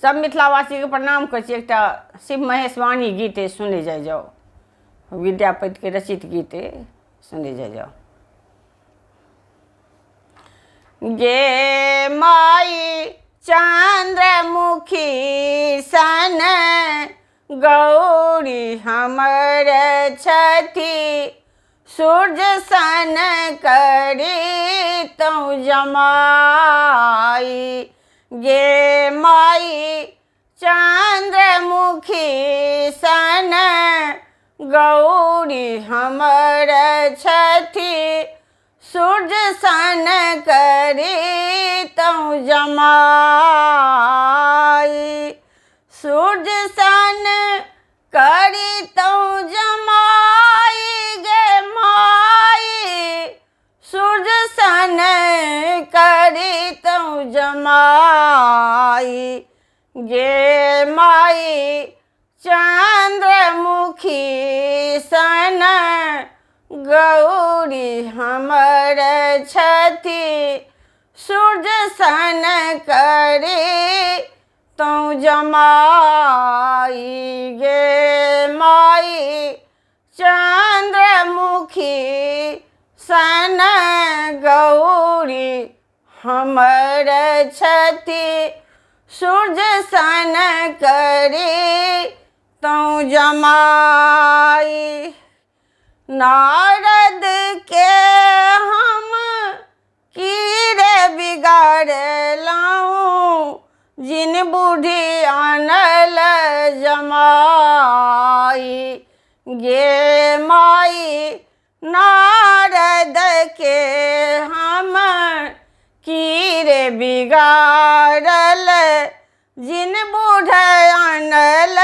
सब मिथिलावासीके प्रणाम करै छी। एकटा शिव महेशवाणी गीत अइ, सुनै जाइ जाउ। विद्यापतिके रचित गीत अइ, सुनै जाइ जाउ। गे माई चंद्रमुखी सन गौरी हमर छथि, सूर्य सन करी तौ जमाई। गे माई चंद्रमुखी सन गौरी हमर छथि, सूर्य सन करी तौ जमाई। सूर्य सन करी तौ जमाई गे माई, सूर्य सन करी तौ जमाई। गे माई चंद्रमुखी सन गौरी हमर छथि, सूर्य सन करी तौ जमाई। गे माई चंद्रमुखी सन गौरी हमर छथि, सूर्य सन करी तौ जमाई। नारद के हम कीरे बिगाड़लहुँ, जिन बूढ़ी आनल जमाई। गे माई नारद के हम कीरे बिगाड़ल, जिन बूढ़ आनल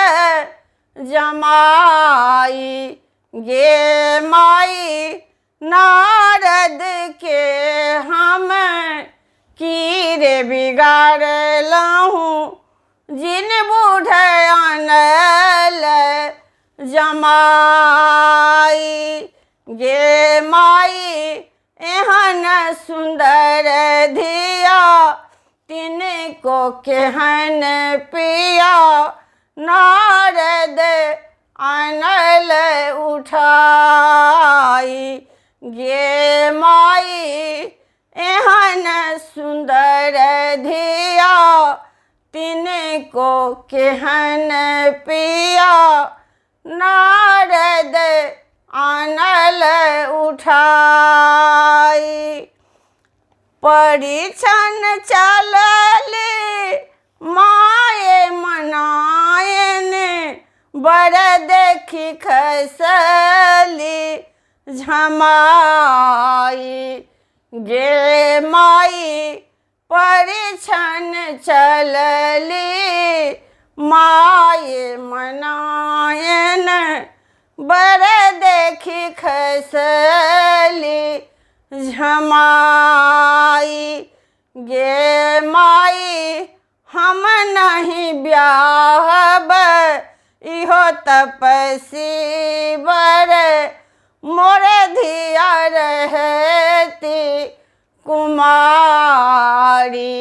जमाई। गे माई नारद के हम कीरे बिगाड़लहुँ, जिन बूढ़ आनल जमाई। गे माई एहन सुंदर धिया, तिनको केहन पिया, नारद आनल उठाई। गे माई एहन सुंदर धिया, तिनको केहन पिया, नारद आनल उठाई। परिछन चलली माये मनायन, बर देखी खसली झमाई। गे माई परिछन चलली माये मनायन, बर देखी खसली झमाई। गे माई हम नहीं ब्याहब, इहो तपसी बर, मोर धिया रहती कुमारी।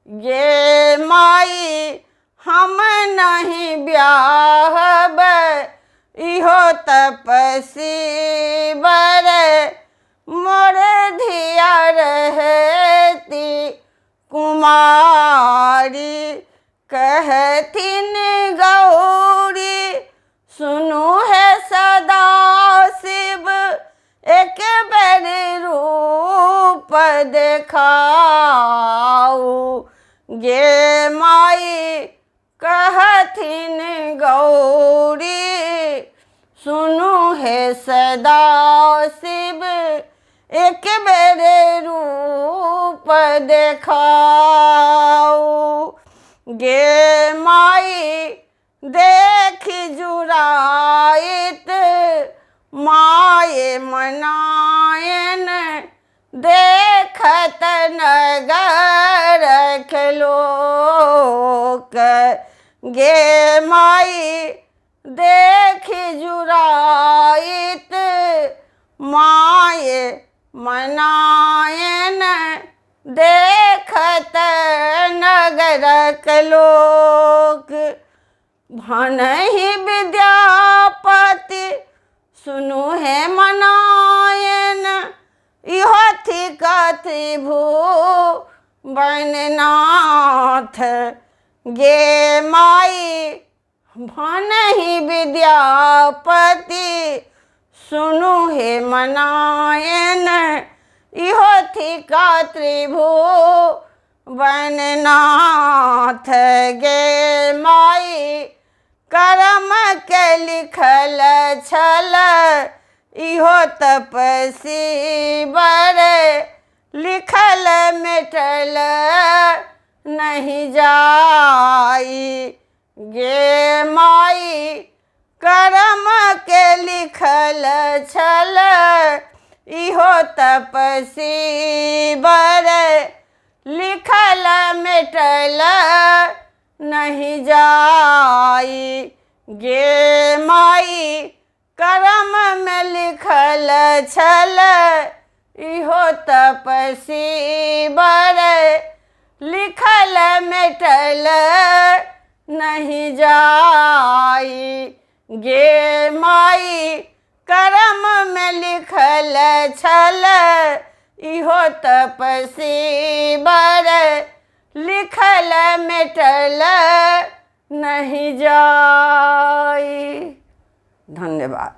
गे माई हम नहीं ब्याहब, इहो तपसी बर, मोर धिया रहती कुमारी। कहथिन गौरी सुनु है सदा शिव, एक बेर रूप देखाऊ। गे माई कहथिन गौरी सुनु हे सदा शिव, एक बेर रूप देखाऊ। गे माई देख जुराइत माये मनायन, देखत नगर लोक। गे माई देख जुराइत माये मनायन, देखत नगरक लोक। भनहि विद्यापति सुनु हे मनायन, इहो थिक त्रिभुवन नाथ गे माई। भनहि विद्यापति सुनु हे मनायन, इहो थिक त्रिभुवन नाथ गे माई। करम के लिखल छल इहो तपसी बर, लिखल मिटल नहीं जाई गे माई। करम के लिखल छल इहो तपसी बर, लिखल मिटल नहीं जाई गे माई। करम में लिखल छल इहो तपसी बर, लिखल मिटल नहीं जाई गे माई। करम में लिखल छल इहो तपसी बर, लिखल मिटल नहीं जाई। धन्यवाद।